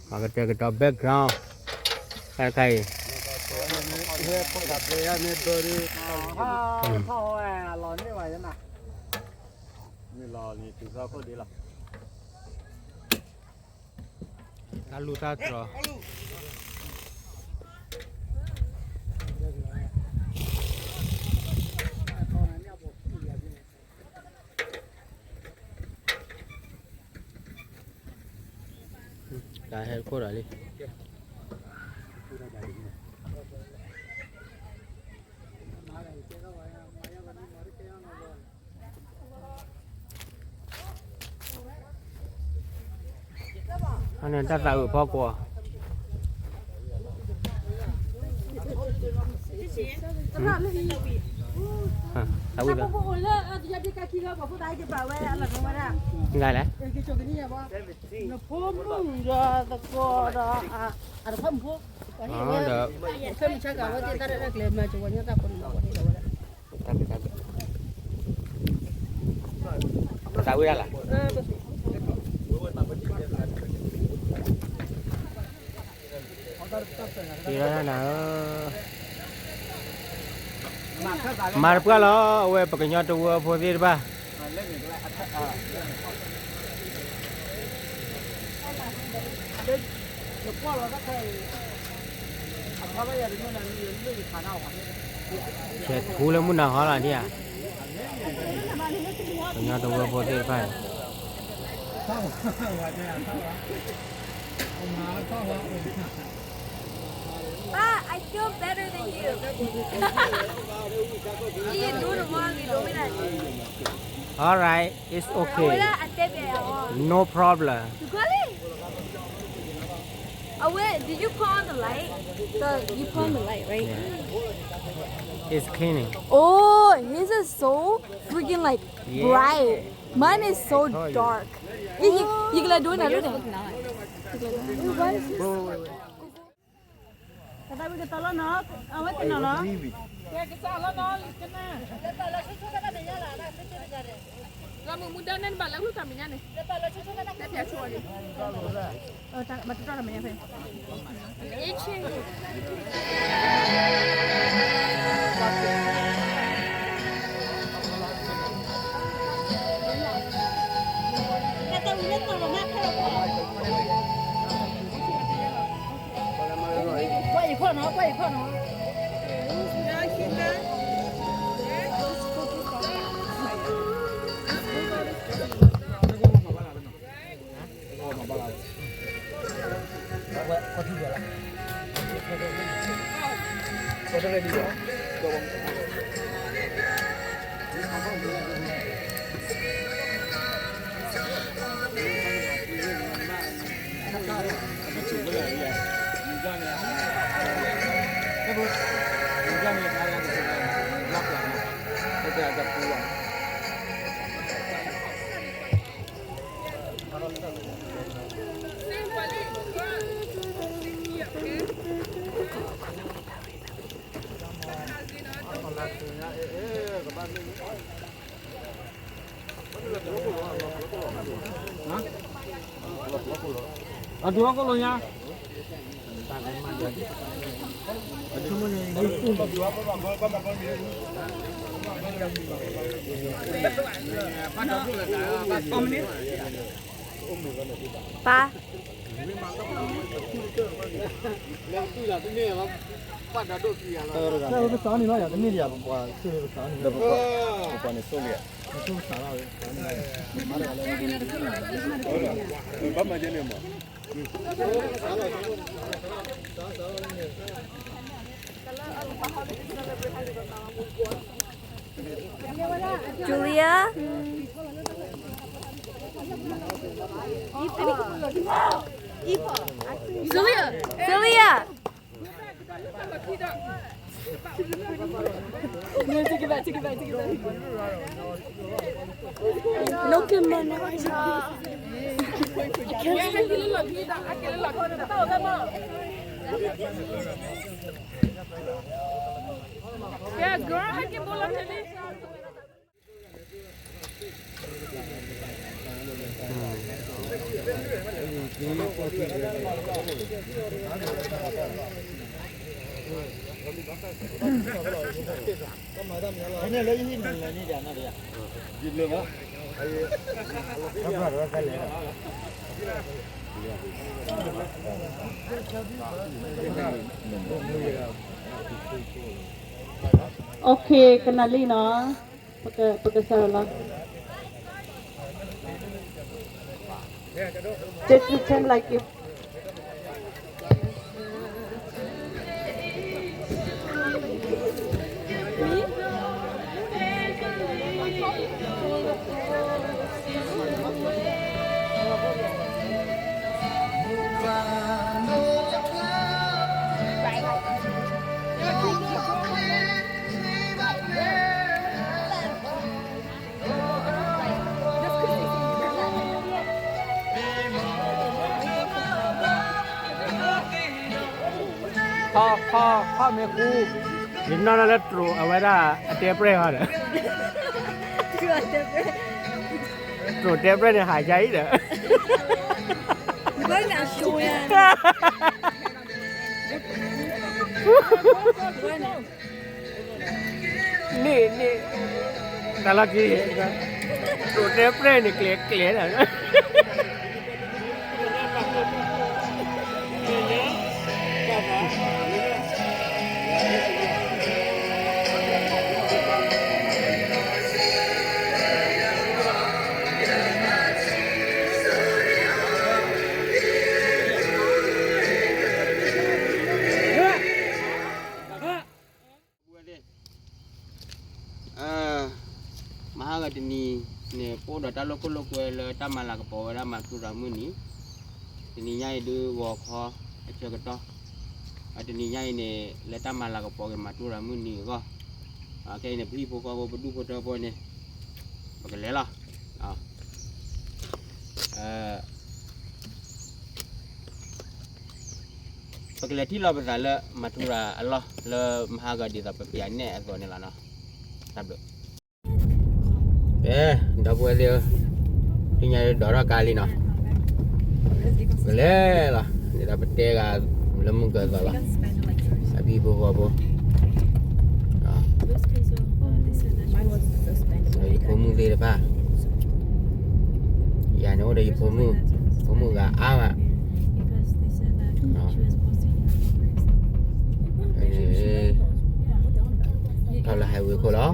အကတဲာ်ကတီၤ background တခါအံၤ တၢ်လူၢ်တၢ်တြီၤ တၢ်ဟဲခိၣ်ဒီးလံ အန့ၣ်တၢ်သးဝံၣ်ဖီကွီၢ် သးဝံၣ်လၢ ဂၤလဲၣ် ဒီး သးဝံၣ်ဒၣ်လၢ တ့လီၤတၢ်နၤဧၢ, မၤတပှၢ်လီၤ အဝဲပကညီတဝၢဖိသ့ၣ်တဖၣ်. ဆဲးထူလၢမုၢ်နၤဟီလီၤဒ်ဧါ, ပကညီတဝၢဖိသ့ၣ်တဖၣ်အံၤ Pa, I feel better than you. Alright, it's okay. No problem. Awe, did you put on the light? The, you put on the light, right? Yeah. It's cleaning. Oh, his is so freaking, like, bright. Mine is so dark. You, you, you can do it now. Look at it. ကသးဝံၣ်ကသးလီၤနီၤ, အဝဲကနီၤလီၤ. ကသးလီၤနီၤ, ကနၣ်, လၢမုၢ်မူဒါန့ၣ် နဘၣ်လၢဝံၣ်တၢ်မဲာ်ညါန့ၣ်, တဲဖျါဆိန့ၣ်, ဘၣ်တတီၢ်တၢ်မဲာ်ညါဖဲ, အ့ၣ်ဆ့ၣ် ကွၢ်ယဖီၣ်နီၤ, ကွၢ်ယဖီၣ်နီၤ. Pa. Julia? Julia? Julia? No, take it back, take it back, take it back. No, come on, no. I can't. Yeah, girl, I can pull up the list. Okay, ကနၣ်လံနီၤ, ပကစၢ်လီၤ. Just pretend like you. ခီ ခီ ခီမ့ၢ်ဃူ, ယနီၢ်နီၢ်လၢတြိာ်အဝဲဒၣ် အတဲပြဲၢ်ဟီဒီး, တြိာ်တဲပြဲၢ်န့ၣ် ဟးယါအံၤဒီး န့ၣ် န့ၣ် တၢ်လီၢ်ခံ, တြိာ်တဲပြဲၢ်န့ၣ် ကျဲၤကျဲၤဒီး မဟါဂၤတနံၤန့ၣ် ပအိၣ်ဒီးတၢ်လိာ်ခိၣ်လိာ်ကွဲလၢတၢ်မၤလၤကပီၤဝဲဒၣ်မၤထူရၤမုၢ်နံၤ, တနံၤညါအံၤဒုးဂီၤခီအဆၢကတီၢ်, တနံၤညါအံၤန့ၣ် လၢတၢ်မၤလၤကပီၤက့ၤမၤထူရၤမုၢ်နံၤအဂီၢ်, ခဲအံၤန့ၣ် ပဟံၣ်ဖိဃီဖိ ပဒူၣ်ဖိထၢဖိန့ၣ် ပကလဲၤလီၤ. ပကလဲၤထံၣ်လိာ်ပသးလၢမၤထူရၤအလီၢ် လၢမဟါဂၤဒ်သိးပပျးနဲၣ်အသိးန့ၣ်လီၤနီၤ. တၢ်ဘျုး. ကဲ, ဒီပုၢ်ဝဲၢ်သ့ၣ်ဧၢ, သ့ၣ်ညါဒိးထီၣ်ကါလံနီၤ. ပကလဲၤလီၤ, ဒ်သိးပတဲဂၤလၢမုၢ်ကၢၤအသိးလီၤ. အဟံၣ်ဖိဃီဖိ ဒီးယဖိမုၣ်သ့ၣ်တဖၣ်, ယၤန့ၣ်အိၣ်ဒီးယဖိမုၣ်, ဖိမုၣ်ဂၤအါမး, ထီၣ်လၢ highway ခိၣ်လီၤ.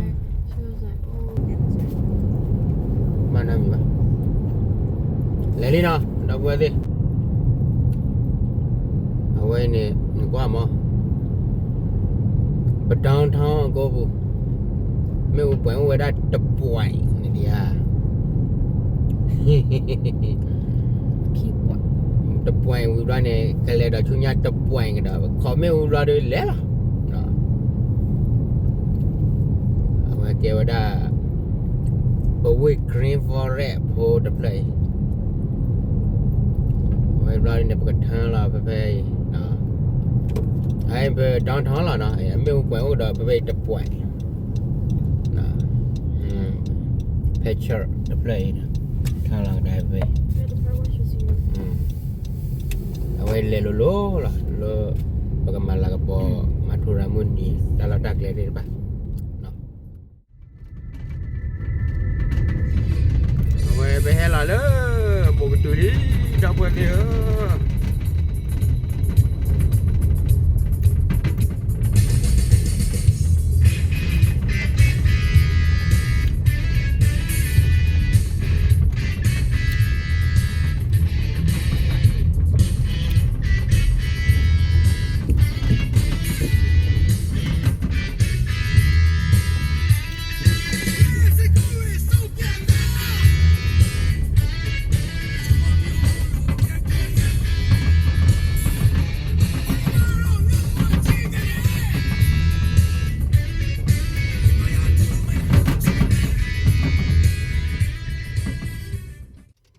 မ့ၢ်နီတမံၤဘၣ်. လဲၤလံနီၤ ဒီပုၢ်ဝဲၢ်သ့ၣ်, အဝဲန့ၣ် နကွၢ်မး, ပ downtown အကိပူၤ, မ့ၣ်အူပှဲၤအိၣ်ဝဲဒၣ်တပှဲၤန့ၣ်ဒံးဧါ. တပှဲၤဝံၤဘျီန့ၣ် ကလဲၤဒီးဆူညါတပှဲၤကဒီး ခီမ့ၣ်အူဘျီဒီးလဲၤလီၤ. အဝဲကဲဝဲဒၣ် ပဝ့ၢ် Green Forest ဖိတဖျၢၣ်အံၤ, အဝဲဘျီန့ၣ် ပကထၢလီၤဖဲဖဲအံၤ, အပ downtown လီၤနီၤ, မ့ၣ်အူပှဲၤအိၣ်ဒီးဖဲဖဲအံၤတပှဲၤ ဖဲ church တဖျၢၣ်အံၤန့ၣ် ထီၣ်လီၤကဒါဖဲ အဝဲလဲၤလိၤလိၤလီၤ လၢပကမၤလၤကပီၤ မၤထူရၤမုၢ်နံၤ တၢ်လီၢ်တၢ်ကျဲသ့ၣ်တဖၣ်. အဝဲပဟဲလီၤလၢ ဘူးကတုၤလံ ဒီပုၢ်ဝဲၢ်သ့ၣ်ဧၢ.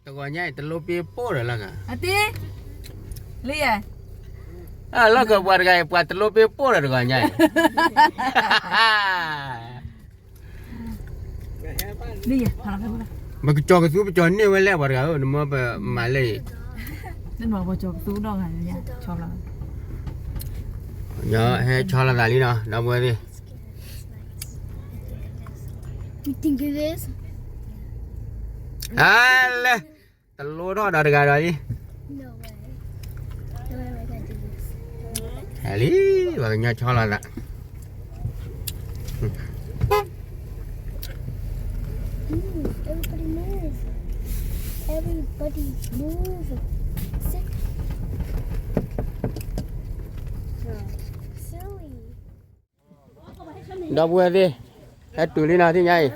တဂီၤညါအံၤ တလိၣ်ပ့ၢ်ပိၢ်ဒီးလၢဂၤ အတ့ လံယဲ တ အလီၢ်ကပှၤတဂၤအံၤ ပှၤတလိၣ်ပ့ၢ်ပိၢ်ဒီးတဂီၤညါအံၤ, ပကကၠီၤကသူပကၠီၤန့ၢ်ဝဲလဲၣ် ပှၤတဂၤဧၢ, နမ့ၢ်ပမၤလဲၣ်အံၤ, ဟဲဆီလီၤသးလံနီၤ ဒီပုၢ်ဝဲၢ်သ့ၣ်, အလဲၣ်, တလိၣ်ထီၣ်ဒီးတဂၤဒီးလံ, ဟဲလံ, ပှၤကညီဆီလီၤသး ဒီပုၢ်ဝဲၢ်သ့ၣ်, ဟဲတုၤလံနီၤ သ့ၣ်ညါအံၤ,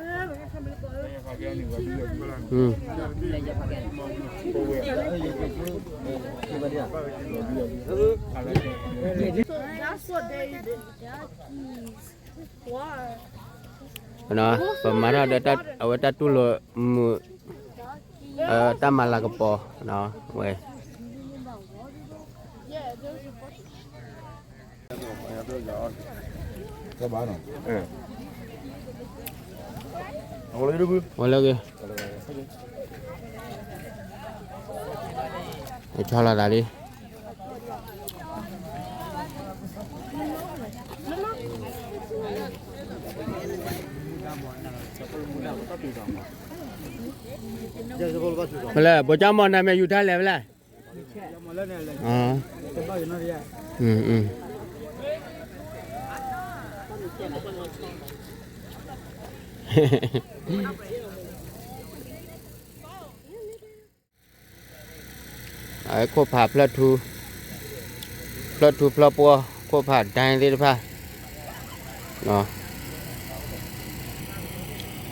So that's what they, duckies. Why? ပမၤထီၣ်ဒီးအဝဲတၢ်တူၢ်လိာ်မုာ်, တၢ်မၤလၤကပီၤ, ဝဲ, ဝဲလၢဂ့ၤ, ဆီလီၤသးလံ. ဖဲလဲၣ် ဘိၣ်ကၠီမီၤ နမ့ၢ်ယူၤထါလဲၣ်ဖဲလဲၣ်. ခိၣ်ဖးဖျၢၣ်ထူ, ဖျၢၣ်ထူဖျၢၣ်ပှီၢ် ခိၣ်ဖးဒဲသ့ၣ်တဖၣ်,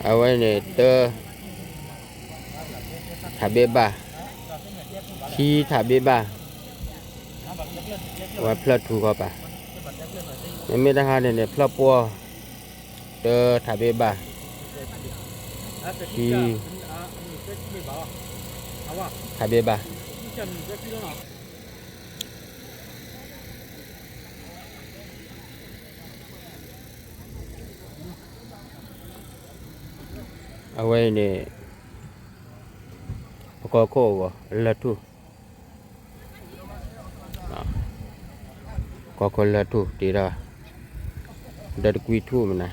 အဝဲန့ၣ်တၢ် ထးဘ့ၣ်ဘၣ်, ခံထးဘ့ၣ်ဘၣ်, အဝဲဖျၢၣ်ထူခီပၤ, မ့မ့ၢ်တၢ်ခါန့ၣ်န့ၣ် ဖျၢၣ်ပှီၢ် တၢ်ထးဘ့ၣ်ဘၣ်, ခံထးဘ့ၣ်ဘၣ်. အဝဲအံၤန့ၣ် ပကီၢ်ခိၣ်အဂီၢ် လၢၢ်ထူၣ်, ကီၢ်ခိၣ်လၢၢ်ထူၣ်တ့ထီၣ်, ဒီးတကွံထူၣ်မနၤ,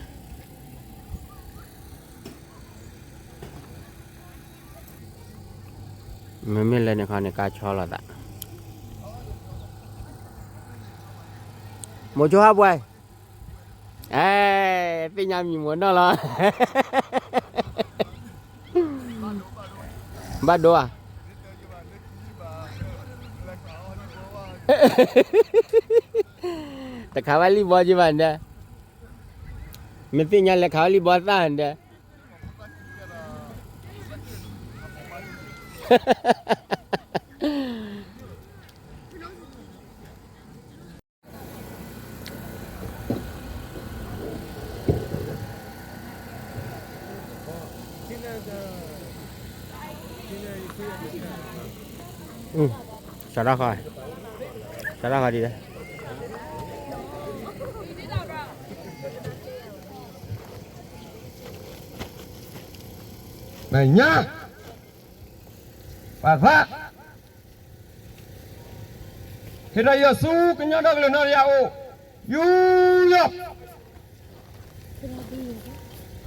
မ့မ့ၢ်လၢန့ၣ်ခီန့ၣ် ကါဆီလီၤသး, မိၤဆိဟးပှဲၤ, အဲ, သ့ၣ်ညါမံၤမိၤနီၢ်လီၤ, ဘၣ်ဒိဧါ, တခးဝဲလံၣ်ဘီက့ဘၣ်ဒဲး, မ့ၢ်သ့ၣ်ညါလဲၤခးဝဲလံၣ်ဘီသၣ်ဒဲး. စးထီၣ်ဃီ, စးထီၣ်ဃီဒ်လဲၣ်. မဲာ်ညါ, ပှၤသး, ဟ့ၣ်ဒီးယွၤဆူကညီဒီကလုာ်နီၢ်တယၢ်အိၣ်, ယူယီၢ်,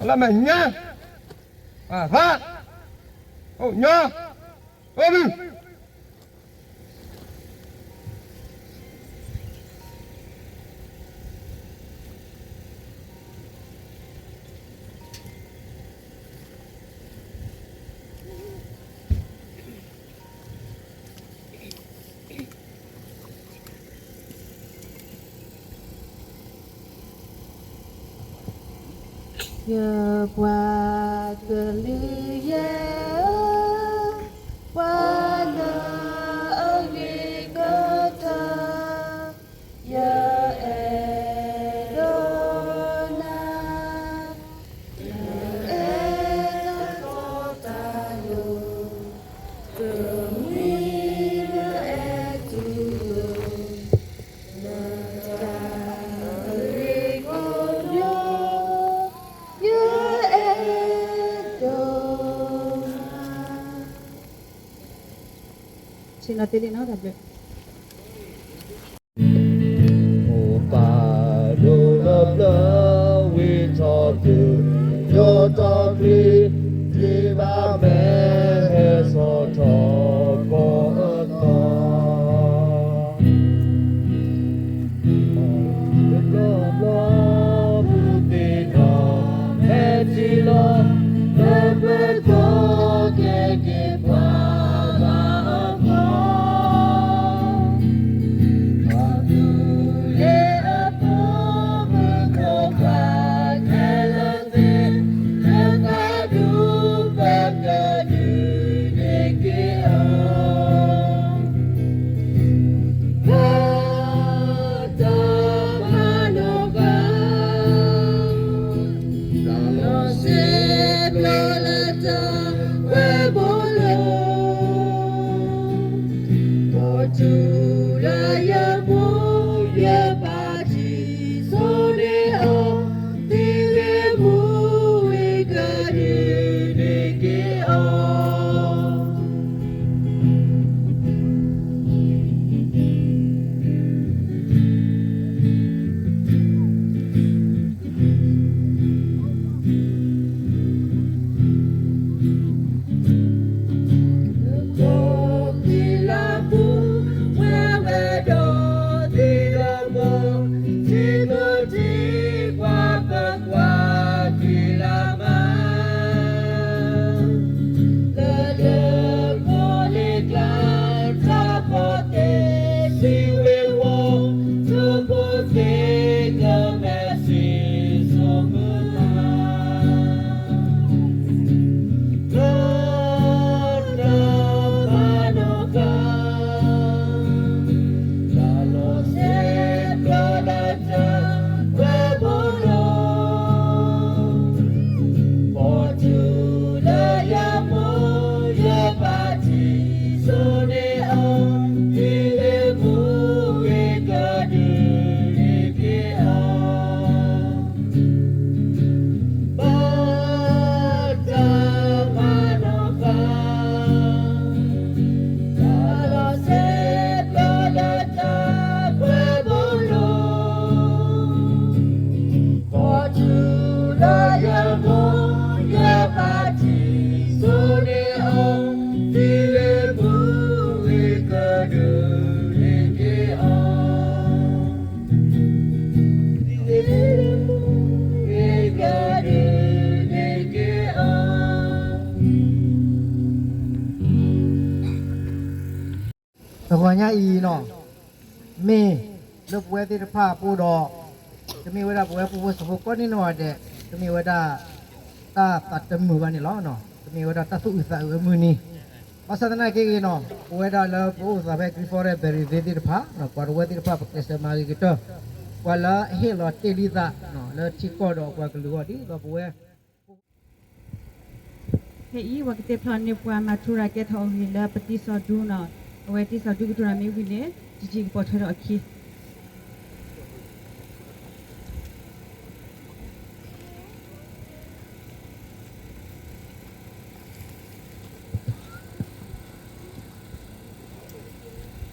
လၢမဲာ်ညါ, ပှၤသး, အိၣ်ညီ, အိၣ်ဘု ယပှၤကလုာ်ယဲၢ်ဧၢ, ပှၤလၢအဂ့ၤကတၢၢ်, ယအဲၣ်ဒိးနၤ, ယအဲၣ်တၢ်တီတၢ်လိၤ, ကမှံၤလၢအဲၣ်တူၢ်လိာ်, လၢ လီၤတ့ၢ်လံနီၤ တၢ်ဘျုး မိၢ်ပၢ်ဒိၣ်လၢပျၢၤ ဝံထီၣ်တုၤ ယိၤထီၣ်ချံ ထံၣ်ဘၣ်မဲာ်ဟဲဆီၣ်ထီၣ်ကီၢ်အသီ တဘျီဘျီ ပူၤသ့ၣ်နီၣ် ဟဲထံၣ်လီၤ လၢပသီ ကဲက့ၤပှၤဘၣ်အဂီၢ် ပှၤသူၣ်လ့အဖိ မုၣ်ဖိခွါခဲလၢာ်သ့ၣ် လၢသးဒူ ပကဒုးန့ၢ်က့ၤအီၤ တၢ်မၤနီၣ်ဃာ် တၢ်လီၤစ့ပျီလၢတၢ်ကွဲဘိလိၤ ပိာ်ထူလၢယမိၢ်ယပၢ်ထံၣ် စိန့ၢ်အီၤ သံဂ့ၤမူဂ့ၤကဒုးန့ၢ်က့ၤအီၤ လၢကီၢ်ကံလၤပူၤ ပှၤဝဲဒီးသ့ၣ်ဒီးဘီ ထံကျိထံကွၢ်ပကွၢ်ကံလၤမါ လၢတၢ်ဖိလ့ၣ်ကျါ တၢ်ဖိသ့ၣ်စံးဝ့ၤဝီၤ ထိၣ်ဖိသ့ၣ်ကမဲာ်ဆံးစိမုၢ်မး တၢ်မၤနီၣ်ဃာ် တၢ်လီၤစ့ပျီလၢတၢ်ကွဲဘိလိၤ ပိာ်ထူလၢယမိၢ်ယပၢ်ထံၣ် စိန့ၢ်အီၤ သံဂ့ၤမူဂ့ၤကဒုးန့ၢ်က့ၤအီၤ ဘၣ်တၢ်မၤနီၣ်ဃာ် တၢ်လီၤစ့ပျီလၢတၢ်ကွဲဘိလိၤ ပိာ်ထူလၢယမိၢ်ယပၢ်ထံၣ် စိန့ၢ်အီၤ သံဂ့ၤမူဂ့ၤကဒုးန့ၢ်က့ၤအီၤ သံဂ့ၤမူဂ့ၤကဒုးန့ၢ်က့ၤအီၤ တဂီၤညါအံၤနီၤ မ့ၢ်လၢပဝဲသ့ၣ်တဖၣ်အပူၤဒီး တမ့ၢ်ဝဲဒၣ်ပဝဲပှၤဖိစၢဖှိၣ်ကိးနံၤနီၢ်ဂၤဒဲး, တမ့ၢ်ဝဲဒၣ် တၢ်သးတမုာ်ဘၣ်န့ၣ်လီၤ. တမ့ၢ်ဝဲဒၣ်တၢ်သူၣ်အုးသးအုးအမုၢ်နံၤ, ဘၣ်ဆၣ်သနာ်က့ဂ့ၤနီၤ ပဝဲဒၣ်လၢပအိၣ်သးဖဲ Griffith Valley သ့ၣ်တဖၣ် ပှၤတဝၢသ့ၣ်တဖၣ် ပကျဲးစၢးမၤဂ့ၤကတၢၢ် ပှၤလၢအဟ့ၣ်လီၤတ့ၢ်လံသး လၢထံကီၢ်ဒီးပှၤကလုာ်အဂီၢ် ဒ်သိးပဝဲ ခဲအံၤ ပကတဲဖျါန့ၢ်ပှၤမၤထူရၤကဲထီၣ်အဂ့ၢ်လၢပတံၤစီၤဒူနီၤ, အဝဲတံၤစီၤဒူကထူရၤမ့ၢ်ဝံၤန့ၣ် တံၤကံကပီၤထွဲထီၣ်အခံ အက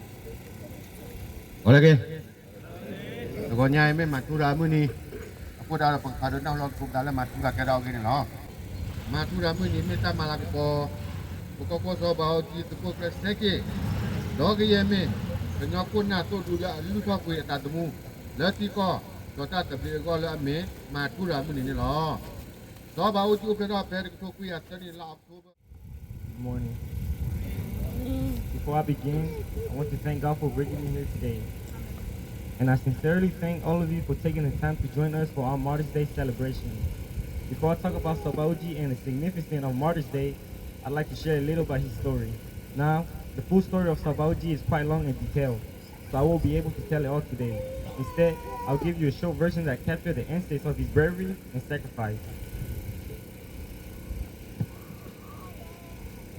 တဂီၤညါအံၤမ့ၢ်မၤထူရၤမုၢ်နံၤ, အဃိသတးဒီး ပကဖးဒိးနၢ်ဟူလီၤသကိးပသးလၢမၤထူရၤကဲထီၣ်အဂ့ၢ်န့ၣ်လီၤ. မၤထူရၤမုၢ်နံၤမ့ၢ်တၢ်မၤလၤကပီၤ ပကီၢ်ခိၣ်စီၤဘးအူကၠံသကိးကျၢၢ်စဲက့ၣ်, ဒီးကယဲၢ်မ့ၢ် ကညီခိၣ်နၢ်သိၣ်ဒူလၢအလုၢ်ထီၣ်ကွံာ်အသးသမူ လၢထံကီၢ် ဒီးတၢ်သဘျ့အဂီၢ်လၢအမ့ၢ်မၤထူရၤမုၢ်နံၤန့ၣ်လီၤ. စီၤဘးအူကၠံအိၣ်ဖျဲၣ်ထီၣ်ဖဲတကထိခွံကယၤသၢနံၣ်လါအီးကထိဘၢၣ် Good morning. Before I begin, I want to thank God for bringing me here today. And I sincerely thank all of you for taking the time to join us for our Martyrs Day celebration. Before I talk about Sobauji and the significance of Martyrs Day, I'd like to share a little about his story. Now, the full story of Sobauji is quite long and detailed, so I won't be able to tell it all today. Instead, I'll give you a short version that captures the essence of his bravery and sacrifice.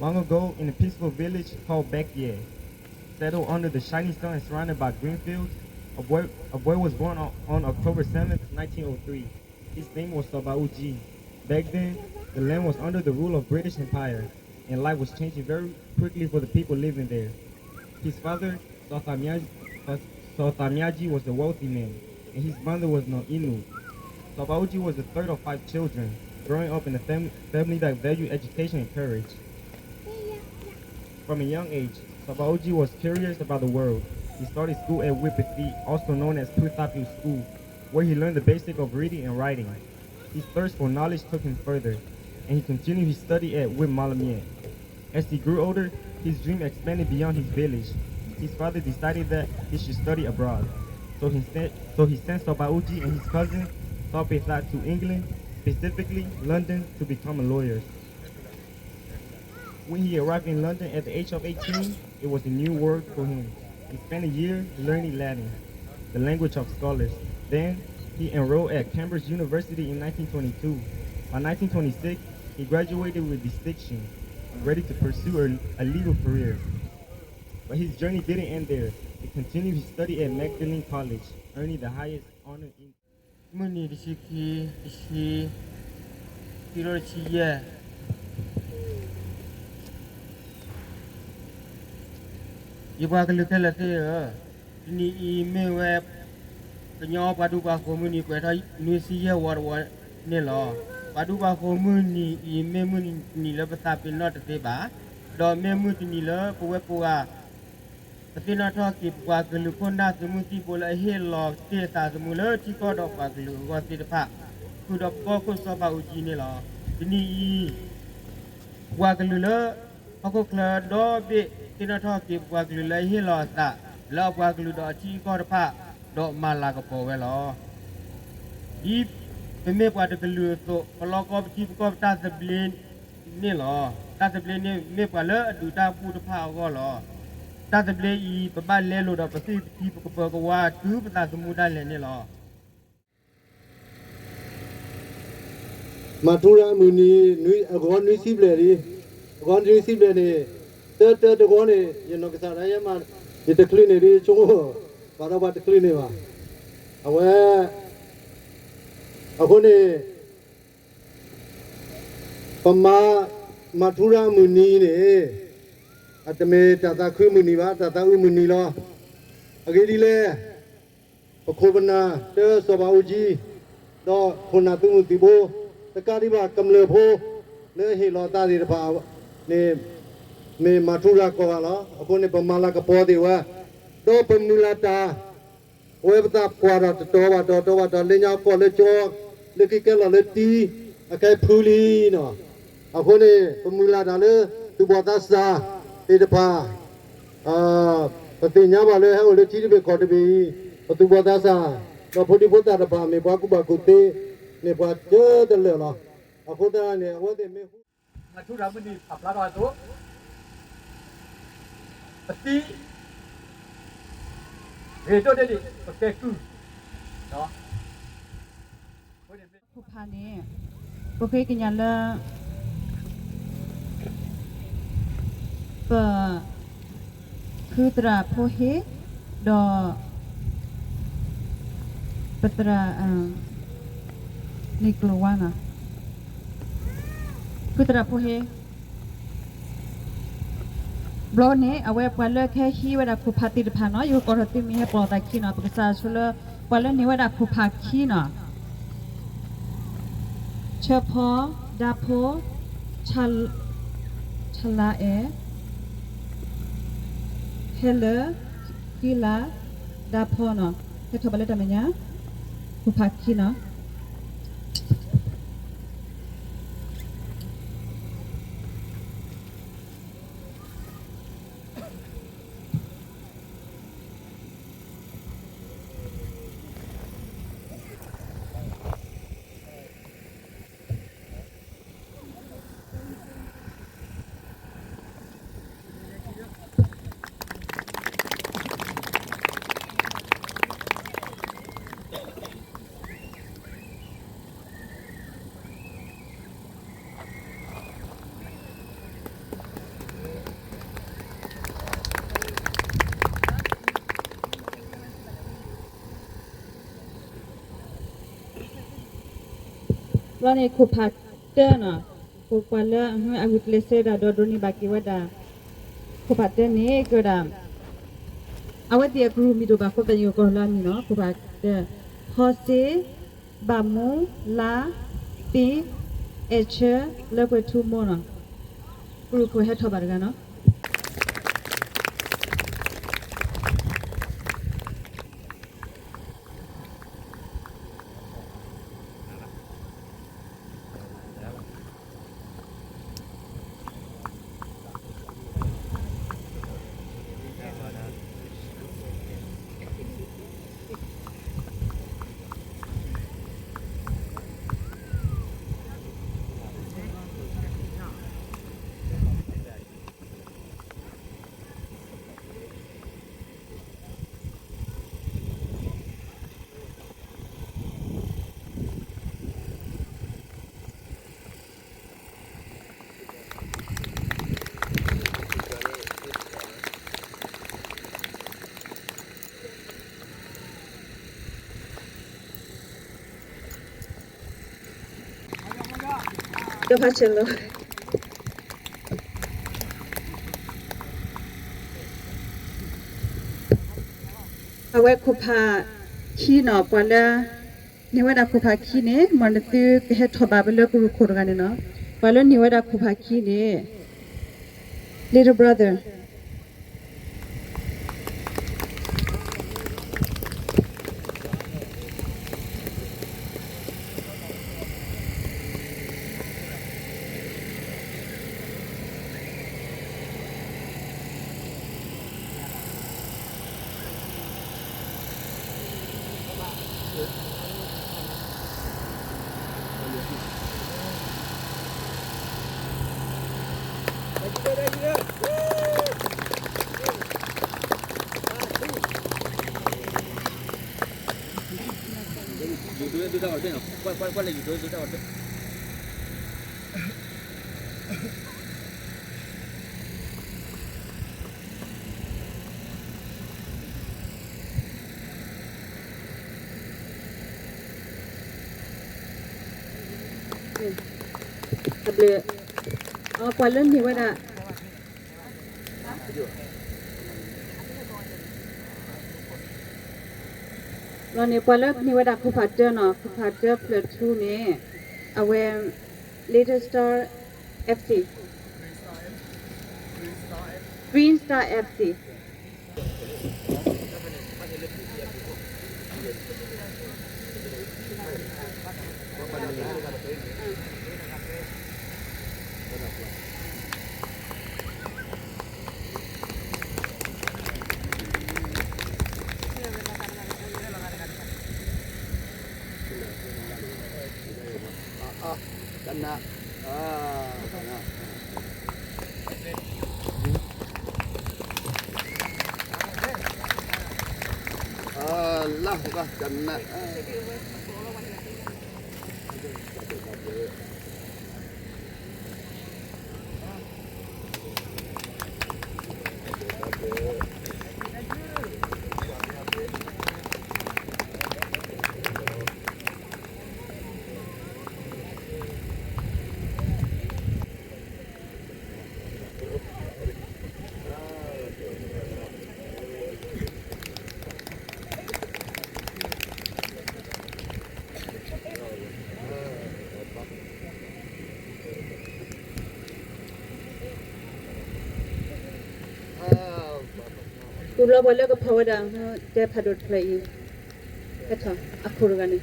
Long ago, in a peaceful village called Bekie, settled under the shining sun and surrounded by green fields, a boy, a boy was born on, on October seventh, nineteen oh three. His name was Sobauji. Back then, the land was under the rule of British Empire, and life was changing very quickly for the people living there. His father, Sawthamyaji, Sawthamyaji was a wealthy man, and his mother was Noinu. Sawbaoji was the third of five children, growing up in a fam- family that valued education and courage. From a young age, Sawbaoji was curious about the world. He started school at Wipiti, also known as Puthapu School, where he learned the basic of reading and writing. His thirst for knowledge took him further, and he continued his study at Wimalamie. As he grew older, his dream expanded beyond his village. His father decided that he should study abroad, so he sent, so he sent Sawbaoji and his cousin, Sawpetha, to England, specifically London, to become a lawyer. When he arrived in London at the age of eighteen, it was a new world for him. He spent a year learning Latin, the language of scholars. Then, he enrolled at Cambridge University in nineteen twenty-two. By nineteen twenty-six, he graduated with distinction, ready to pursue a, a legal career. But his journey didn't end there. He continued his study at Magdalen College, earning the highest honor in မုၢ်နံၤတဆံခံ, တဆံ, ခံထိတဆံယဲၢ်, ယပှၤကလုာ်ခဲလၢာ်သ့ၣ်ဧၢ, တနံၤအံၤမ့ၢ်ဝဲ ကညီပှၤဒူပှၤဃိၤမုၢ်နံၤ ပှဲၤထီၣ်နွံဆံယဲၢ်ဝီတဝီန့ၣ်လီၤ. ပှၤဒူပှၤဃိၤမုၢ်နံၤအံၤ မ့ၢ်မုၢ်တနံၤလၢပသးပ့ၤနီၣ်တသ့ဘၣ်, ဒီးမ့ၢ်မုၢ်တနံၤလၢပဝဲပှၤ ပသ့ၣ်နီၣ်ထီၣ်က့ၤပှၤကလုာ်ခိၣ်နၢ်သုးမုၢ်သံၣ်ဘိလၢအဟ့ၣ်လီၤတ့ၢ်အသးသမူလၢထံကီၢ်ဒီးပှၤကလုာ်အဂီၢ်သ့ၣ်တဖၣ်, ဃုာ်ဒီးပကီၢ်ခိၣ်စီၤဘးအူကၠံန့ၣ်လီၤ. တနံၤအံၤ ပှၤကလုာ်လၢ ဟီၣ်ခိၣ်ချၢဒီဘ့ၣ်သ့ၣ်နီၣ်ထီၣ်က့ၤပှၤကလုာ်လၢအဟ့ၣ်လီၤအသး လၢအပှၤကလုာ်ဒီးအထံအကီၢ်တဖၣ် ဒီးမၤလၤကပီၤဝဲလီၤ. ဒ်ပမ့ၢ်ပှၤတကလုာ်အသိး ပလီၢ်ကီၢ်ပထံပကီၢ်ပတၢ်သဘျ့န့ၣ်လီၤ. တၢ်သဘျ့န့ၣ်မ့ၢ်ပှၤလၢအဒုးတၢ်ဘူၣ်တဖၣ်အဂီၢ်လီၤ. တၢ်သဘျ့အံၤ ပဘၣ်လဲလိာ်ဒီးပသွံၣ်ပထံပကပၢၤကဝါတုၤပသးသမူဒၣ်လဲာ်န့ၣ်လီၤ. မၤထူရၤအမုၢ်နံၤ အဂီၤနွံဆံဘျဲၣ်လံ, အဂီၤနွံဆံဘျဲၣ်န့ၣ် တၢတၢတဂီၤန့ၣ် ယနီၢ်ကစၢ်ဒၣ်ယဲမး ယတချုးန့ၢ်ဒ်ဆိကမိၣ် ဘၣ်ဒီးပှၤတချုးန့ၢ်ဘၣ်. အဝဲ အဃိန့ၣ် ပမၤ မၤထူရၤအမုၢ်နံၤန့ၣ် အတမ့ၢ်တၢ်သးခုမုၢ်နံၤဘၣ်, တၢ်သးအုးမုၢ်နံၤလီၤ. အဂ့ၢ်ဒ်လဲၣ်, ပခိၣ်ပနၢ်တၢစီၤဘးအူကၠံ ဒီးခိၣ်နၢ်သုးမုၢ်သံၣ်ဘိ တကးဒံးဘၣ်ကမျၢၢ်ဖိ လၢဟ့ၣ်လီၤသးသ့ၣ်တဖၣ်န့ၣ် မ့ၢ်မၤထူရၤကိးဂၤလီၤ. အဃိန့ၣ် ပမၤလၤကပီၤသ့ၣ်ဝဲ ဒီးပမုၢ်လၢ်တၢ် အဝဲပသးပှၢ်ထီၣ်တတီၤဘၣ်တတီၤ တီၤဘၣ်တီၤ လၢညါကီၢ်လၢကၠီ လၢခံကဲလီၤလၢတံ အခဲဖုလံနီၤ. အဃိန့ၣ် ပမုၢ်လၢ်တၢ်လၢ သူၣ်ဘီၣ်သးစၢ်သ့ၣ်တဖၣ် ပသ့ၣ်ညါဘၣ်လၢဟဲအိၣ်လၢထံတဘ့ၣ်ကီၢ်တဘ့ၣ်အံၤ ပသူၣ်ဘီၣ်သးစၢ် ဒီးဖိဒံဖိသၣ်တဖၣ် မ့ၢ်ပှၤကူၣ်ဘၣ်ကူၣ်သ့ မ့ၢ်ပှၤကၢတလၢာ်လီၤ. အဃိသတးန့ၣ် အဝဲသ့ၣ်မ့ၢ်ဟူ မၤထူရၤမုၢ်နံၤဖးဖျါထီၣ်အသိး ပသံ ဂ့ၤဒိၣ်ဒ့ၣ်ဒံး ပကဲကုၢ် ခိၣ်ဖးန့ၣ် ပဃ့ကညးလၢ ပ ဖုသရၣ်ဖိဟ့ ဒီး ပသရၣ် န့ၣ်ကျိၤဝါနီၤ ဖုသရၣ်ဖိဟ့ ဘျီန့ၣ် အဝဲပှၤလၢကဟဲဟံးဝဲဒၣ်ခိၣ်ဖးသ့ၣ်တဖၣ်နီၤ ယကကိးထီၣ်သုမ့ၢ်ဟဲပိာ်သးခံနီၤ ပကစၢ်ဆိလၢ ပှၤလၢန့ၢ်ဝဲဒၣ်ခိၣ်ဖးခံနီၤ ဆၢဖီ ဒါဖိ ဆလါအဲၣ် ဟဲလၢ ဃံလၤ ဒါဖိနီၤ ဟဲထီၣ်ဘၣ်လၢတၢ်မဲာ်ညါ ခိၣ်ဖးခံနီၤ ဘျီန့ၣ်ခိၣ်ဖးတၢနီၤ ပှၤလၢအဂုာ်ကျဲးစၢးဒၣ်ဒီးဒိးန့ၢ်ဘၣ်က့ၤဝဲဒၣ် ခိၣ်ဖးတၢန့ၣ် ကဲဝဲဒၣ် အဝဲသ့ၣ်အကရူၢ်မံၤဒိၣ်ဘၣ်ဃိ ပညိၣ်ကီၢ်လၢအမံၤနီၤ ခိၣ်ဖးတၢ, ဖီစ့, ဘၣ်မူ, လါ, သ့, အဲၣ်ဆၢ, လၢပှဲၤထူမိၢ်နီၤ, ကရူၢ်ခိၣ်ဟဲထီၣ်ဘၣ်တဂၤနီၤ. ကဖးဆဲးလီၤ. အဝဲခိၣ်ဖးခံနီၤ ပှၤလၢ န့ၢ်ဝဲဒၣ်ခိၣ်ဖးခံန့ၣ် မ်နသုကဟဲထီၣ်ဘၣ်ပလၢကရူၢ်ခိၣ်တဂၤန့ၣ်နီၤ, ပှၤလၢန့ၢ်ဝဲဒၣ်ခိၣ်ဖးခံန့ၣ် little brother. တဘျုး, အပှၤလၢန့ၢ်ဝဲဒၣ်, လီၤန့ၣ် ပှၤလၢန့ၢ်ဝဲဒၣ်ခိၣ်ဖးတၢနီၤ, ခိၣ်ဖးတၢဖျၢၣ်ထူန့ၣ် အဝဲ Little Star FC, Green Star FC. ကူၣ်လီၤပှၤလၢကဖီၣ်ဝဲဒၣ် တဲဖးဒိၣ်တဖျၢၣ်အံၤ, ဟဲထီၣ်အခိၣ်တဂၤန့ၣ်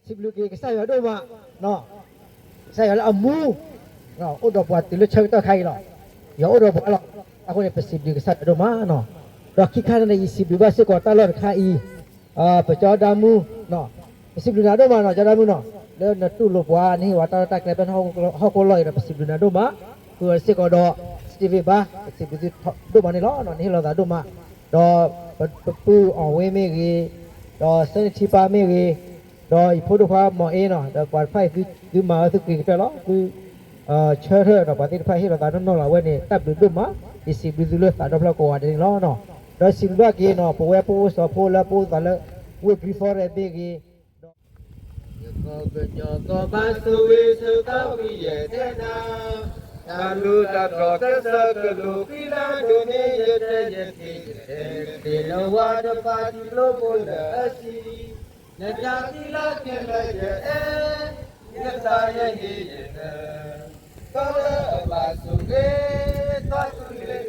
စံးဘျုးက့ၤကစၢ်ယွၤဒိၣ်မး, ကစၢ်ယွၤလၢအမူ, အိၣ်ဒီးပှၤတုၤလၢဆၢကတီၢ်ခါအံၤလီၤ. ယွၤအိၣ်ဒီးပှၤလီၤ. အဃိန့ၣ် ပစံးဘျုးကစၢ်ယွၤဒိၣ်မးနီၤ. ဒီးခံခါန့ၣ် ယစံးဘျုးဘၣ်စ့ၢ်ကီးတၢ်လီၢ်တခါအံၤ, ပကၠီဒါမူ, ပစံးဘျုးနၤဒိၣ်မးနီၤ ကၠီဒါမူနီၤ, လၢနတူၢ်လိာ်ပှၤ နဟ့ၣ်ဝဲတၢ်လီၢ်တၢ်ကျဲ ဖဲဟီၣ်ခိၣ်လီၢ်အံၤဒီး ပစံးဘျုးနၤဒိၣ်မး, ဃုာ်ဒီးစ့ၢ်ကီးဒီး Steven ဘါ ပစံးဘျုးသုဒိၣ်မးန့ၣ်လီၤ. နဟ့ၣ်လီၤသးဒိၣ်မး, ဒီးပပုၢ်အီၣ်ဝ့မ့ၢ်ဂ့ၤ, ဒီးစဲနထံပၢ်မ့ၢ်ဂ့ၤ, ဒီးယဖိဒိၣ်ခွါမီၢ်အ့နီၤ, ဒီးပှၤတဖၣ်အံၤ သုမၤဝဲသုက့ၤကတၢၢ်လီၤ. သုဆၢထၢၣ်ဒီးပှၤသ့ၣ်တဖၣ်ဟ့ၣ်လီၤသးနီၢ်နီၢ်လီၤ. အဝဲန့ၣ် တၢ်ဘျုးဒိၣ်မး, ယစံးဘျုးသုလၢသးဒီဖျၢၣ်ကိးဂၤဒဲးန့ၣ်လီၤ. ဒီးစံးဘျုးဘၣ်က့ၤနီၤ ပဝဲပအိၣ်စီၤဖိလၢပအိၣ်သးလၢ ဝ့ၢ် Green Forest မ့ၢ်ဂ့ၤ, ဒီး ကညီကီၢ်ဘၣ်ဆိၣ်ဂ့ၤဆၢကတီၢ်ဝံၤယတဲနၤ, တၢ်မုာ်တၢ်တြီၢ်ကစၢၢ်ကလိာ် ဃံလၤဒိၣ်န့ၢ်ယတၢ်ယသ့ၣ်, ယတဲနၤဝၤတဖၣ်ထံကျိဖိလၢအဆံး, နတၢ်ဃံလၤခဲလၢာ်ယအဲၣ်, ယသးယဟ့ၣ်ယတၢ်, ကီၢ်လၢအဘၣ်ဆိၣ်ဂ့ၤ, ကီၢ်သူလ့ၤ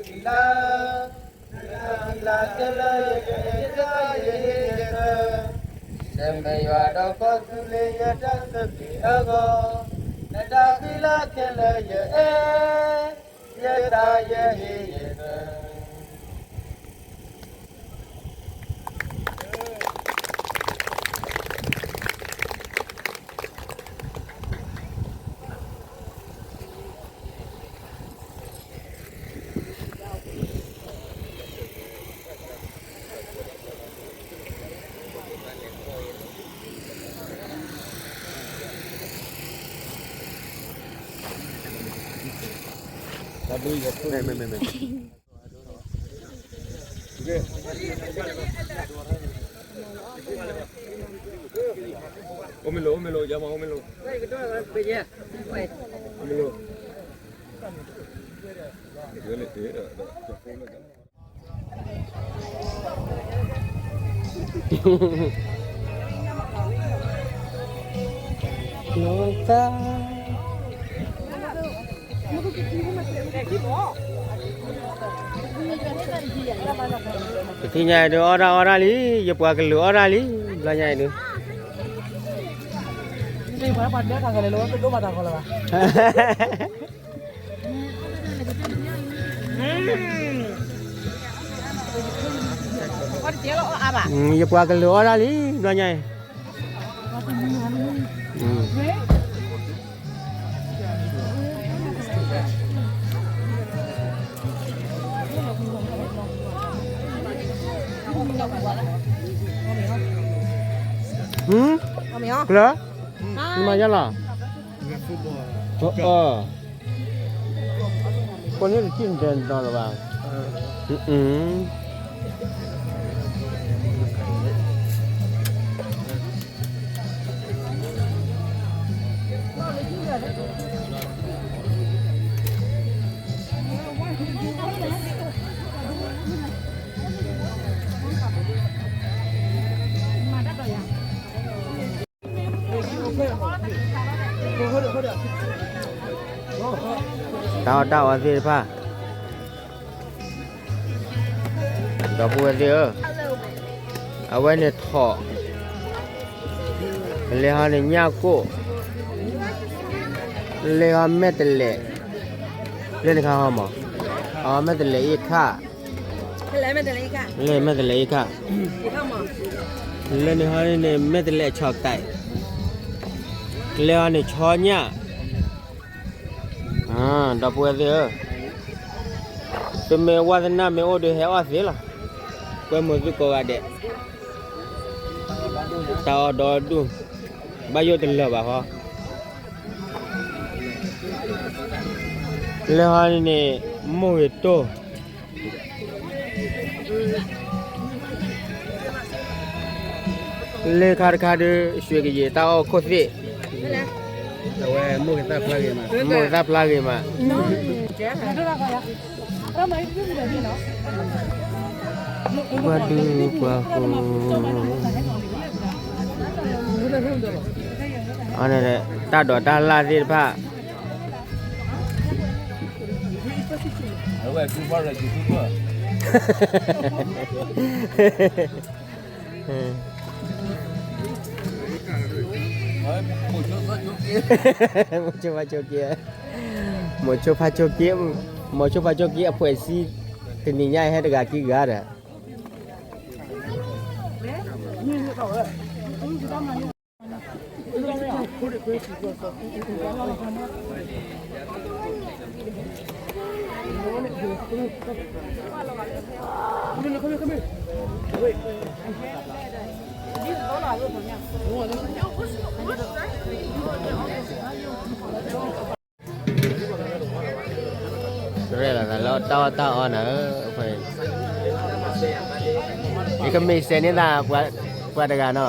ဃံလၤ နတၢ်ဃံလၤခဲလၢာ်ယအဲၣ်, ယသးယဟ့ၣ်ယတၢ်, နမ့ၢ်ယွၤဒီးကီၢ်သူလ့ၤယတၢ်သဘျ့အဂီၢ်, နတၢ်ဃံလၤခဲလၢာ်ယအဲၣ်, ယသးယဟ့ၣ်ယတၢ်. အိၣ်မ့ၢ်လိၣ်, အိၣ်မ့ၢ်လိၣ်, ယမၤအိၣ်မ့ၢ်လိၣ်, အိၣ်မ့ၢ်လိၣ်, တသ့ၣ်ညါအံၤဒုး အီၣ်တၢ်အီၣ်တၢ်လံ, ယပှၤကလုာ်အီၣ်တၢ်လံ, ဘျီညါအံၤဒုး ယပှၤကလုာ်အီၣ်တၢ်လံ ဘျီညါအံၤ. ဟၢ, ကျၢၤ, နမၤယါလီၤ. ကိးန့ၣ်တထံၣ်နတဲနတီလၢၤဘၣ်. တၢ်အီၣ်တၢ်အီသ့ၣ်တဖၣ်, ဒီပုၢ်ဝဲၢ်သ့ၣ်ဧၢ, အဝဲန့ၣ်ထိး, လဲၤဟီန့ၣ်ညၣ်ကိၣ်, လဲၤဟီမဲာ်တလဲး, လဲၤနခါဟီမး, အမဲာ်တလဲးအ့ၣ်ခၣ်, လဲၤမဲာ်တလဲးအ့ၣ်ခၣ်, လဲၤန့ၣ်ဟီန့ၣ် မဲာ်တလဲးဆီၣ်ကဲး, လဲၤဟီန့ၣ်ဆီညၣ်, ဒီပုၢ်ဝဲၢ်သ့ၣ်ဧၢ, သုမ့ၢ်ဝါသနၢ်မ့ၢ်အိၣ်ဒီးဟဲအီၣ်သ့လီၤ, ကွဲမုာ်သုကိးဂၤဒဲး, တၢ်အီၣ်ဒီဒူၣ်, ဘၣ်ယိၣ်တလၢာ်ဘၣ်ဃီ, လဲၤဟီန့ၣ်န့ၣ်, မိၢ်ဂ့ၤတိၢ် လၢခါတခါဒီး ရွှေကယံာ်တၢ်အီၣ်ခိၣ်သ့ၣ်, အဝဲမိၢ်ဂ့ၤသၣ်ဖျါဂ့ၤမး, မိၢ်ဂ့ၤသၣ်ဖျါဂ့ၤမး, ပှၤဒုပှၤဃိ, အန့ၣ် တၢ်ဒိးတၢ်လၢ်သ့ၣ်တဖၣ် မိၤဆိဖါဆိက့, မိၤဆိဖါဆိက့, မိၤဆိဖါဆိက့ အဖွဲ့အစည်း တနံၤညါအံၤဟဲတဂၤခံဂၤဒီး ရဲၣ်လီၤသးလၢတၢ်အီၣ်တၢ်အီနၤဧၢ, ယကမ့ၢ်စဲးန့ၢ်သး ပှၤတဂၤနီၤ.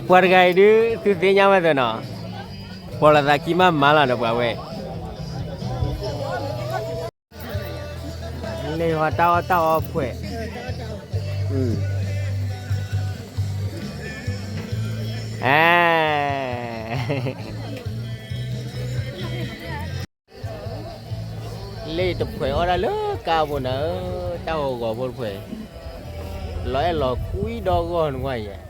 ပှၤတဂၤအံၤဒုး သုသ့ၣ်ညါဝဲသ့နီၤ, ပီၣ်လီၤသးခံမးမၤလီၤဒီးပှၤဝဲ, လ့ၣ်ဟီတၢ်အီၣ်တၢ်အီဖှဲး, အဲ လ့ၣ်တဖှဲးအီၣ်ဒၣ်လၢကါဖိနၤဧၢ, တၢ်ဂီၤဂီၤဖိတဖှဲး, လီၤအဲၣ်လီၤကွံဒီဂီၢ်နကွၢ်ယဲၢ်.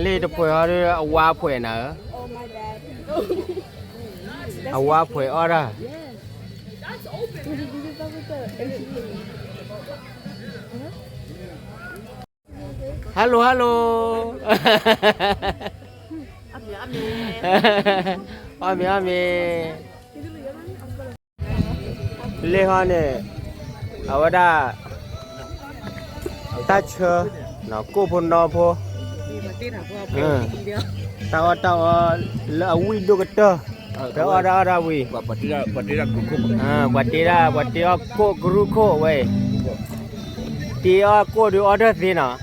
လ့ၣ်တဖှဲးဟီဒီး အဝါဖှဲးနၤဧၢ, အဝါဖှဲးအီၣ်ဒၣ်. Hello hello, အီၣ်မ့ၤအီၣ်မ့ၤ. လ့ၣ်ဟီန့ၣ် အဝဲဒၣ် တၢ်ဆၢ ကိၣ်ဖိနီဖိ, တၢ်အီၣ်တၢ်အီလၢအဝံၣ်ဒိၣ်ကတၢၢ်, ဒီးအီၣ်ဒၣ်အီၣ်ဒၣ်ဝံၤ, ပှၤတ့ဒၣ် ပှၤတ့အီၣ်ကိၣ်ကရူၢ်ခိၣ်ဝဲအံၤ, တ့အီၣ်ကိၣ်ဒုးအီၣ်ဒၢၣ်သ့နီၤ. အီ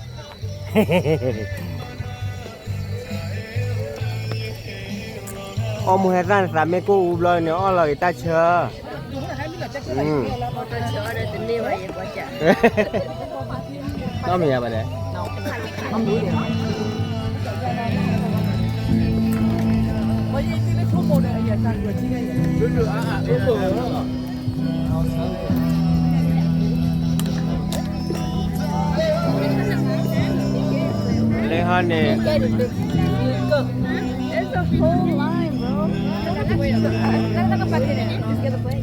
ၣ်မူဟဲသၣ်န့ၣ် သးမ့ၢ်ကိၣ်အူဘျီန့ၣ် အီၣ်လီၤဂ့ၤတၢ်ဆၢ, အီၣ်မ့ၤယၤဘၣ်လဲၣ်. လ့ၣ်ဟီန့ၣ် လ့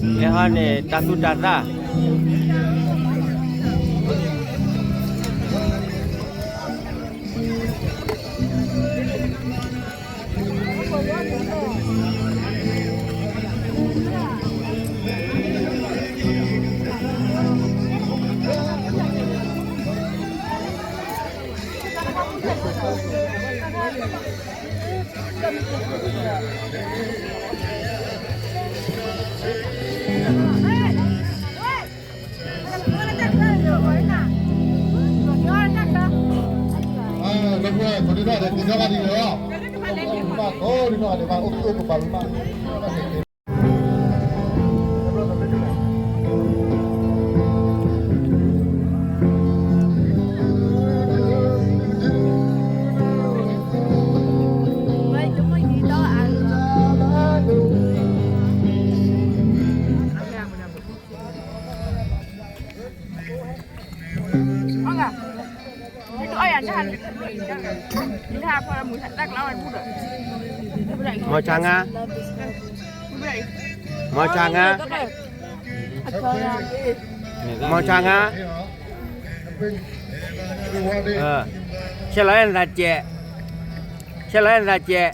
ၣ်ဟီန့ၣ် တၢ်သူၣ်တၢ်သၣ်. မီၤဆါငါ, မီၤဆါငါ, မီၤဆါငါ, ဆဲးလီၤအဲၣ်နသးစဲး, ဆဲးလီၤအဲၣ်နသးစဲး.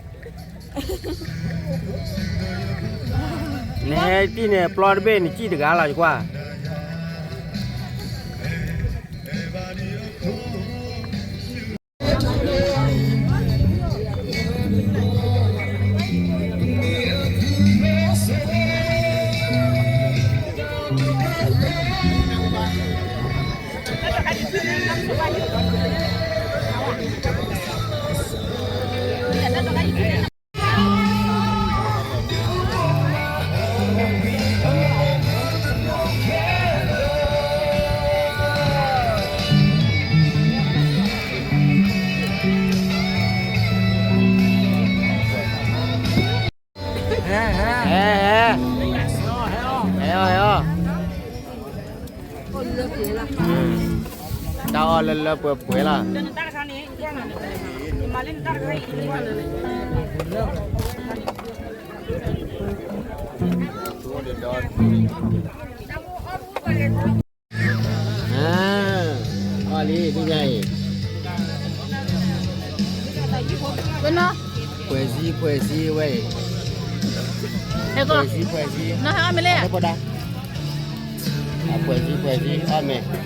နဟဲတံၢ်န့ၣ် ပျီတဘ့ၣ် နစံၣ်တဂၤလီၤ ယကွၢ်. ဟဲ ဟဲ ဟဲအီၤ ဟဲအီၤ, တၢ်အီၣ်လၢလၢပှဲၤပှဲၤလီၤ. အီၣ်လံ ဒ်ညါအံၤ, ပှဲၤစံ ပှဲၤစံဝဲအံၤ, ပှဲၤစံ ပှဲၤစံ, လၢပှဲၤဒၣ်, ပှဲၤစံ ပှဲၤစံ အီၣ်မ့ၤ.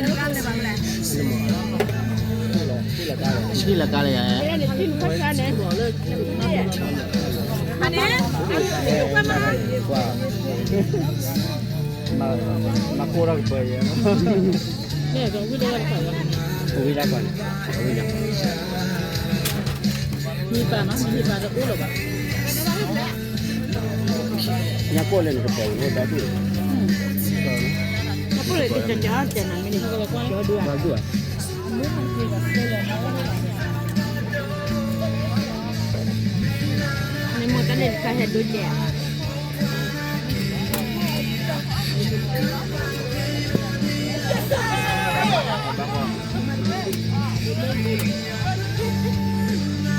ဟံၣ်လၢကါလၢယၤ, မၤကိၢ်ထီၣ်ကပၢၤယဲ, ဝံၤလၢကွၢ်န့ၣ်, ဝံၤလၢ, မံၤပာ်နီၤ, မံၤပာ်တအိၣ်လၢၤဘၣ်, ညၣ်ကိၢ်လၢနကပၢၤဝံၤဒီဒူၣ်, ညၣ်ကိၢ်လၢနကပၢၤဝံၤဒီဒူၣ်, ဒီဒူၣ်ဧါ. မ့ၢ်မိၢ်တၢ်န့ၣ်တခါဟဲဒိကဲး, အီၣ်မ့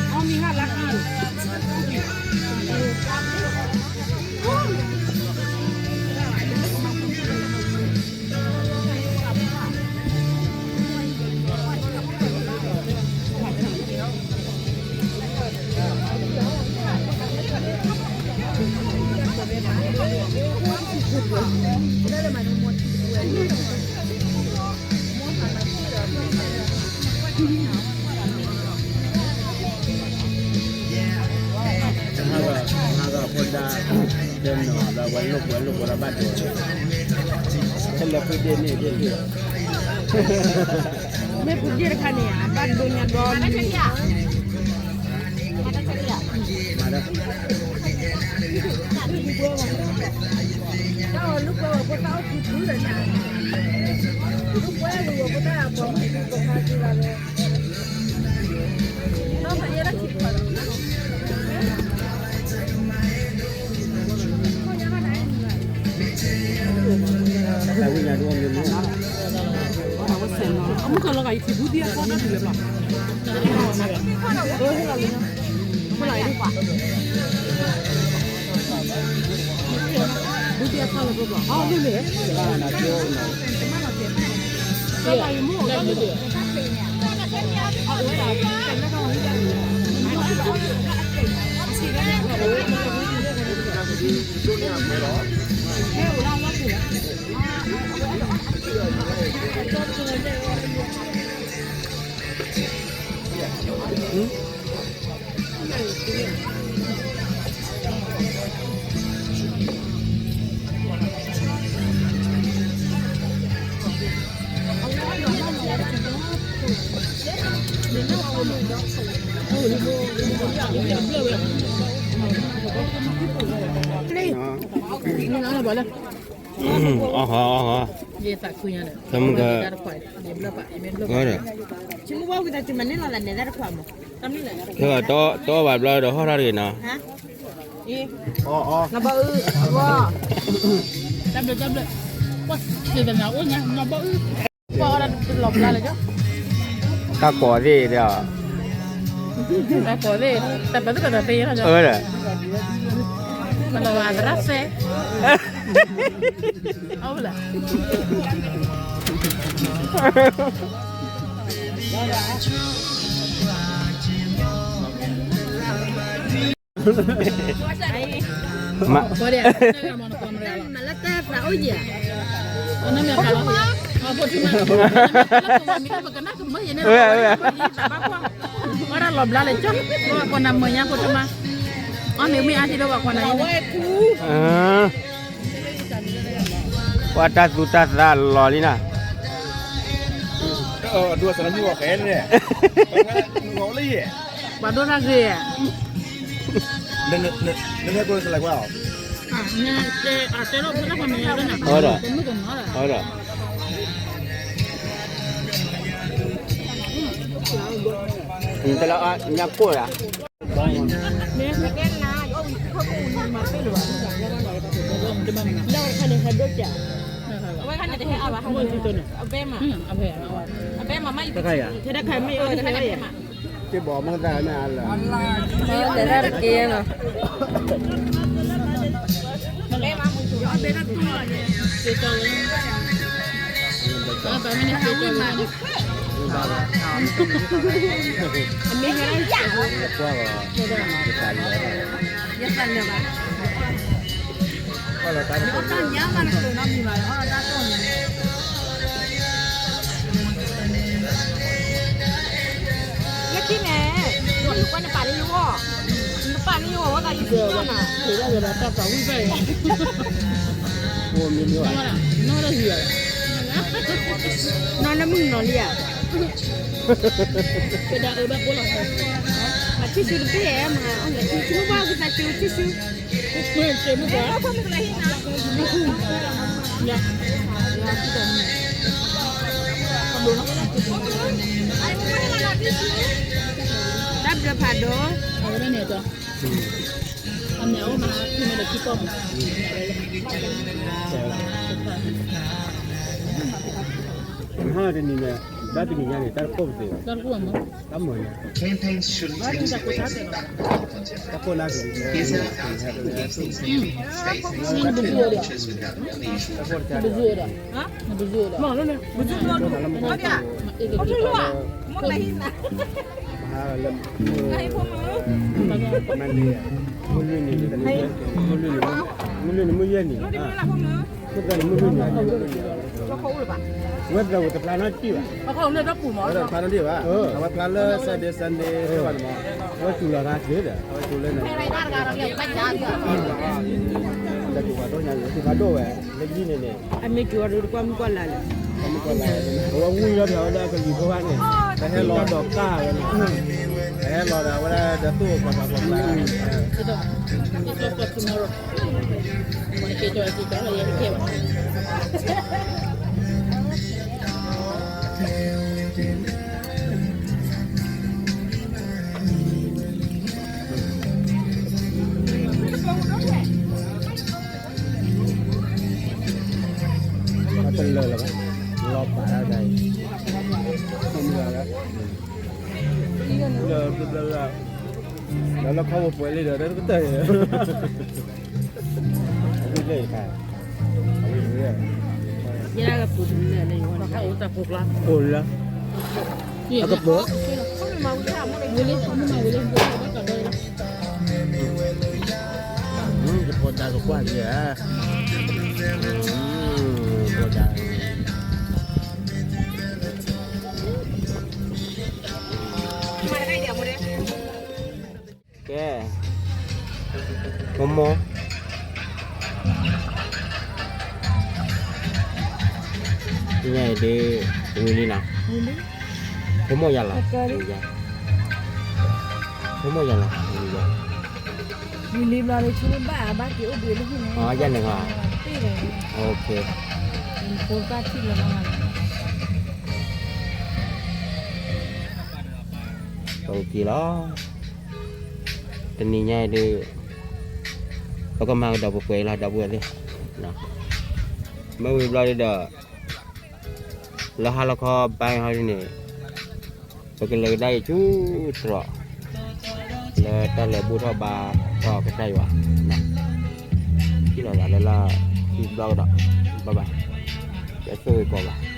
ၤဟါလၢခါ မၤဂီၤဖိဒါ, ဒဲနီၤဒီးဝဲလိာ်ကွဲလိာ်ကွဲဒီးဘၣ်ဒိ, ဟဲလၢဖုဒ့န့ၣ်ဒ့ဒ့, မ့ၢ်ဖုဒ့တခါန့ၣ် အဘၣ်ဒိညါဒီး, မၤဒီး, တၢ်အီၤလူၤကွဲဝဲဖိသၣ်အိၣ်ဖုဖုလၢညါ, လူၤကွဲဝဲဖိသၣ်အပိာ်မုၣ်ဖုပိာ်ခွါစုလီၤလၢ အီၣ်ဟီ အီၣ်ဟီ, တၢ်ဘျုး, တအီၣ်ဘၣ်ဘျီဒီးဟီၣ်ထီၣ်တဂ့ၤနီၤ, တၢ်ဘျုး, တၢ်ဘျုး, ပှၤသ့ၣ်တနာ်အိၣ်ညါ နီၢ်ဘီအုၣ်, ပှၤအီၣ်ဒၣ်လီၤဘျါလၢၤကၠီ, တၢ်ကိးသ့ၣ်ဒီး, တၢ်ကိးသ့ၣ်, တၢ်ပာ်သူၣ်ပာ်သးသ့လီၤ, အၢ, ပလီၤဂာ်သရၣ်စဲ, အဝဲလၢ မ, ဝဲဒၣ်လီၤဘျါလၢၤကၠီ, ပှၤကွၢ်နၤမုာ်ညါဖိတမါ, အီၣ်မ့ၤမ့ၢ်အါထံဒီးပှၤကွၢ်နၤ, ပှၤတၢ်သူတၢ်သးလီၤလံနၤ, ဒိးစနမုၢ်အီၤဃဲန့ၣ်, ပှၤဒိၣ်တၢ်ဂ့ၤ, နဟဲကိးစလၢကွၢ်အီၤ, အတဲလီၤဖိသၣ်ပှၤမ့ၢ်, အဝဲဒီး, အဝဲဒီး, တလီၤအါ ညါကိၢ်ဒၣ်, တခါယၤ, တဘီမုၢ်သၣ်န့ၣ်အလၢာ်, လဲၤတၢ်တက့ၢ်နီၤ, အမ့ၢ်ဟဲလၢယသးလၢာ်ဘၣ်, ယသးလၢာ်ဘၣ်, တၢ်ညါမးတကျိၤနီတမံၤဘၣ်, တၢ်ကီၢ်န့ၣ် နပာ်န့ၢ်ယိၣ်, နပာ်န့ၢ်ယိၣ်ဝဲသးယစံၣ်ညီၣ်နၤ, အိၣ်မ့ၢ်မ့ၢ်ဘၣ်, နီၢ်တဟံးဘၣ်, နီၢ်နမုၢ်နီၢ်လံဧါ, ကဒါအၢဘၣ်ကိၣ်လီၤ, အထံၣ်ဆူတပ့ၢ်မး, အီၣ်လၢထံဆူမုၢ်ဘၣ်ကသးစူထံဆူ, တၢ်ဘျုးဖးဒိၣ်, အန့ၣ်အိၣ်မး, ဟါတနံၤန့ၣ်, ဘၣ်တနံၤညါန့ၣ် တၢ်တခိၣ်ပသ့ၣ်, တၢ်မၤန့ၣ်, တၢ်ခိၣ်နၢ်က့ၤ, တၢ်ခိၣ်တခါ, မ့ၢ်လၢ, မုၢ်လွံၢ်နံၤ, မုၢ်လွံၢ်နံၤ, မုၢ်လွံၢ်နံၤ, မုၢ်ယဲၢ်နံၤ, မုၢ်လွံၢ်နံၤ, ဝဲသးဝံၤတဖျါနီတထံၣ်ဘၣ်, တဖျါနီတထံၣ်ဘၣ်, အဝဲဖျါလၢ Saturday Sunday မး, အဝဲတူၢ်လီၤသးသ့ဒီး, အဝဲတူၢ်လၢန့ၣ်, တူၢ်ဖးဒိၣ်ညါ, တူၢ်ဖးဒိၣ်ဝဲ, လၢယံၤန့ၣ်န့ၣ်, အမ့ၢ်တူၢ်အီၤဒီးတကွၢ်မုၢ်ကွၢ်လၢ်လဲၣ်, အဝဲဝံၤလီၤဒီး အဝဲဒၣ်ကလံၤဖိဘၣ်န့ၣ်, တဟဲလီၤဒီးကၢ်ဝဲန့ၣ်, တဟဲလီၤဒီး အဝဲဒၣ်ဒီးသိၣ်ပှၤပှၤပှၤပှၤ တလၢာ်လၢၤဘၣ်, လီၤပာ်ဒၣ်ဒၣ်အံၤ, ဒီးလၢခီၣ်ပှဲၤလံဒီး တကတၢၢ်, အဝံၣ်လၢယခါ, ယဲဒၣ်ကပူၤတလၢာ်လၢယဝဲ, အိၣ်လၢ, အကပူၤ, ယဖိဒါကကွၢ်ယဲ, ဖိဒါ ကဲ, မိၢ်မိၢ်, ညါအံၤဒုး, ဝံၤလံနီၤ, ဖိမိၢ်ယၤလီၤ, ဖိမိၢ်ယၤလီၤ, ဝံၤလံဘျီဒီး ဆူဘၣ်အဘၣ်က့ၤအိၣ်ဘှံးလၢဟံၣ်န့ၣ်, ယန့ၣ်, ဖိဘၣ်ထံၣ်လီၤ, ကလီၤ, တနံၤညါအံၤဒုး, ပကမၤကဒီးပှဲၤပှဲၤလီၤ ဒီပုၢ်ဝဲၢ်သ့ၣ်, မ့ၢ်ဝံၤဘျီဒုးဒီး, လၢဟါလီၤခီဘါဟီဒ်န့ၣ်, ပကလဲၤကဒါအံၤဆူတြီၤ, လၢတၢ်လဲၤဘူၣ်ထီၣ်ဘါထီၣ်ကစၢ်ယွၤ, ထံၣ်လိာ်သးလၢလၢ, ထံၣ်ဘျီကဒီး, ဘၣ်ဘၣ်, ကဲဆိၣ်ဂ့ၤကီးဘၣ်.